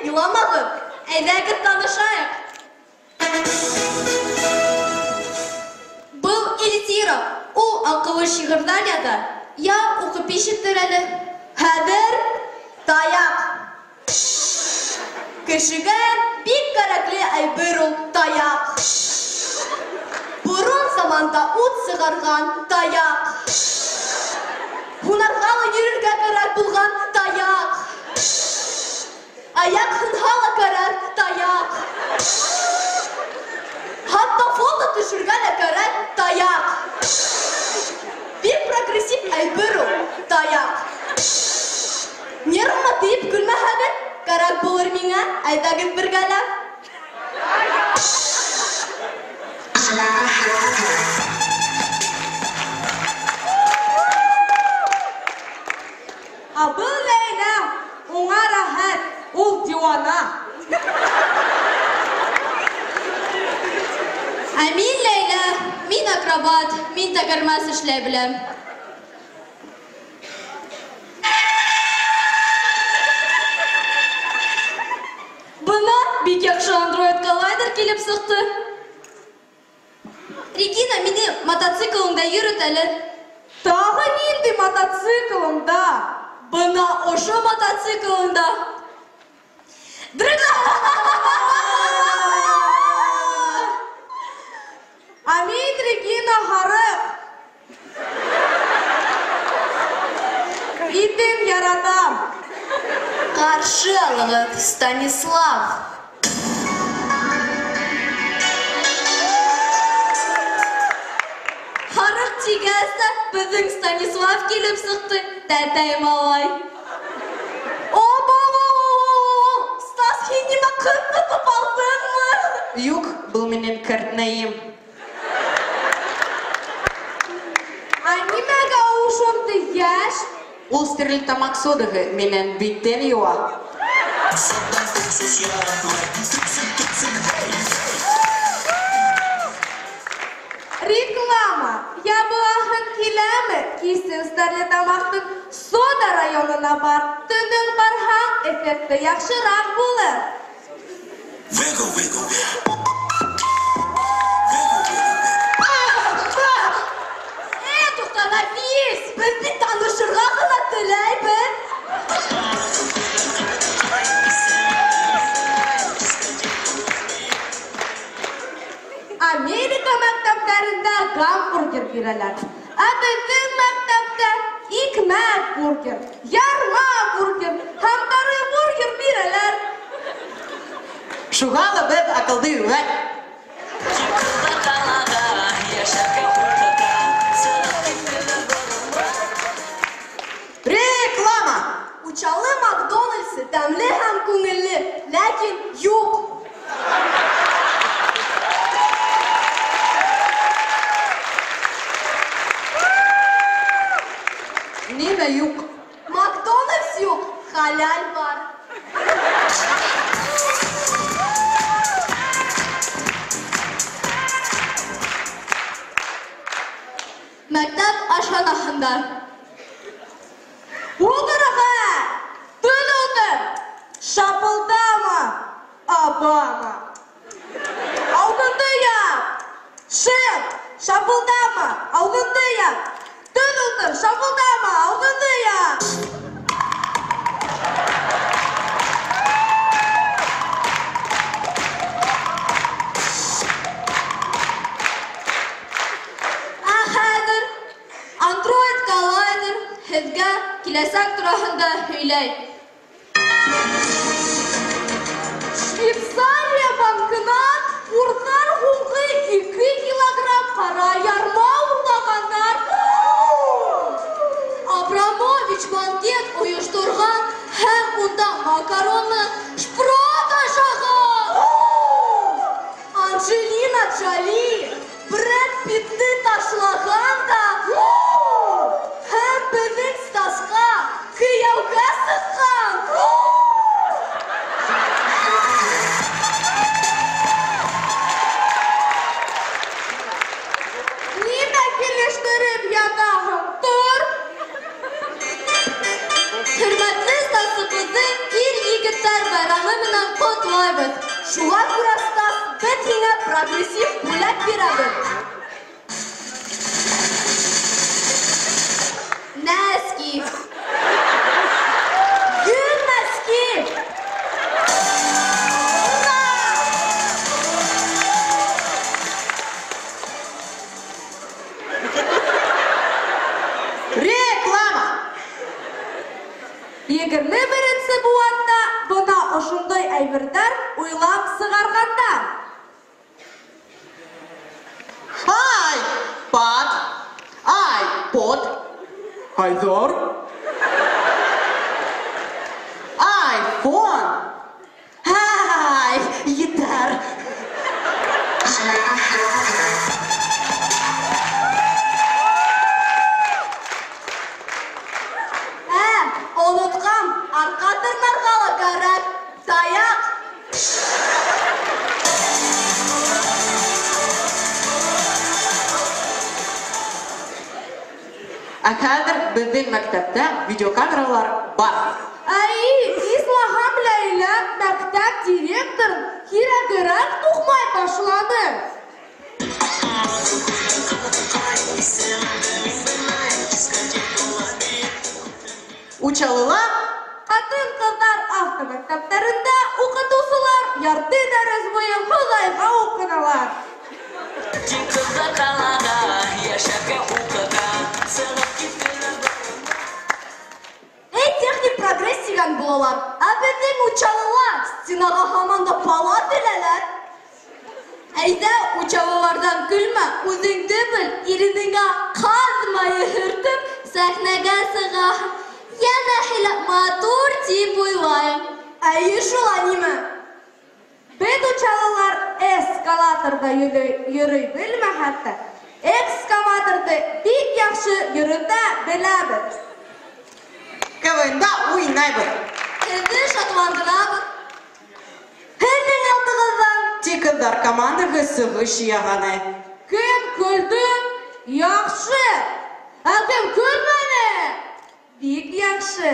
иламағыҙ. Әйҙәгеҙ танышайыҡ. Был Эльзира, ул аҡыллы шиғырҙар яҙа. Я уҡып ишеттер әле. Хәҙер таяҡ. Кешегә бик кәрәкле әйбер ул таяҡ. Борон заманда ут сығарған таяҡ. Һунарға ла йөрөргә кәрәк булған таяҡ. Аяҡ һынһа ла кәрәк таяҡ. Хатта фото төшөргә лә кәрәк таяҡ. Бик прогрессив әйбер ул таяҡ. Нервыма тейеп көлмәһәгеҙ, кәрәк булыр миңә, әйҙәгеҙ бергәләп. Ә был Ләйлә, уңа рәхәт, ул диуана. Ә мин Ләйлә, мин акробат, мин тәгәрмәс эшләй беләм. Бына бик яҡшы андроид коллайдер килеп сыҡты. Регина, мине мотоциклыңда йөрөт әле. Тағы ниндәй мотоциклыңда? Бына ошо мотоциклыңда. Ә мин Регина һарыҡ. Итен яратам. Ҡаршы алығыҙ, Станислав. Һарыҡ тигәс тә беҙҙең Станислав килеп сыҡты, тәтәй малай. О-бо-бо! Стас, һин нимә ҡыҙ тотоп алдыңмы? Юҡ, был минең кәртнәйем. Ә нимәгә ул шундай йәш? Ул Стерлитамак содаһы менән битен йыуа. Реклама! Ябылаһың киләме? Кисен Стерлитамаҡтың Сода районына бар. Төнөн барһаң, эффекты яҡшыраҡ булыр. Wiggle, wiggle, wiggle. Туҡта, Нафис! Беҙ бит танышырға ғына теләйбеҙ. Америка мәктәптәрендә гамбургер бирәләр. Ә беҙҙең мәктәптә икмәк бургер, ярма бургер һәм тары бургер бирәләр. Шуға ла беҙ аҡылды вәт. Реклама! Учалы Макдональдсы тәмле һәм күңелле, ләкин юҡ. Нимә юҡ? Макдональдс юҡ, хәләл бар. Мәктәп ашханаһында. Ултырығыҙ! Тын ултыр! Шапылдама! Обама! Ауыҙыңды яп! Шеп! Шапылдама! Ауыҙыңды яп! Тын ултыр! Шапылдама! Ауыҙыңды яп! Ә хәҙер андроид коллайдер һеҙгә киләсәк тураһында һөйләй. Швейцария банкынан уртар һуңғы 2 килограмм ҡара ярма урлағандар. Абрамович банкет ойошторған һәм унда макаронлы шпрот ашаған. Анджелина Джоли Брэд Питты ташлаған да һәм беҙҙең Стасҡа кейәүгә сыҡҡан. Нимә килештереп ятаһың? Тор! Хөрмәтле Стасыбыҙҙың ир егет егеттәр байрамы менән ҡотлайбыҙ. Шуға күрә, Стас, беҙ һиңә прогрессив бүләк бирәбеҙ. Нәски. Гөл нәски. Реклама! 21-нсе быуатта бына ошондай әйберҙәр уйлап сығарғандар. Айпад, айпод, айзор, айфон, ай, етәр. Онотҡан, арҡа тырнарға ла кәрәк. Таяҡ. Ә хәҙер беҙҙең мәктәптә видеокамералар бар. Әй, Ислаһам Ләйлә мәктәп директорын һирәгерәк туҡмай башланы. Учалыла Ҡатын-ҡыҙҙар автомәктәптәрендә уҡытыусылар ярты дәрес буйы Хоҙайға уҡыналар. Эй, техник прогресс тигән булалар. Ә беҙҙең Учалыла стенаға һаман да палат эләләр. Әйҙә, учалыларҙан көлмә, үҙеңде бел, иренеңә ҡаҙ майы һөртөп, сәхнәгә сыға. Йәнәһе лә матур тип уйлайым. Әйе шул, нимә? Беҙ учалылар эскалаторҙа йөрөй белмәһәк тә, экскаваторҙы бик яҡшы йөрөтә беләбеҙ. КВНда уйнайбыҙ. Һеҙҙе шатландырабыҙ. Һеҙҙең алдығыҙҙан Тик ҡыҙҙар командаһы сығыш яһаны. Кем көлдө? Яҡшы. Ә кем көлмәне? Бик яҡшы.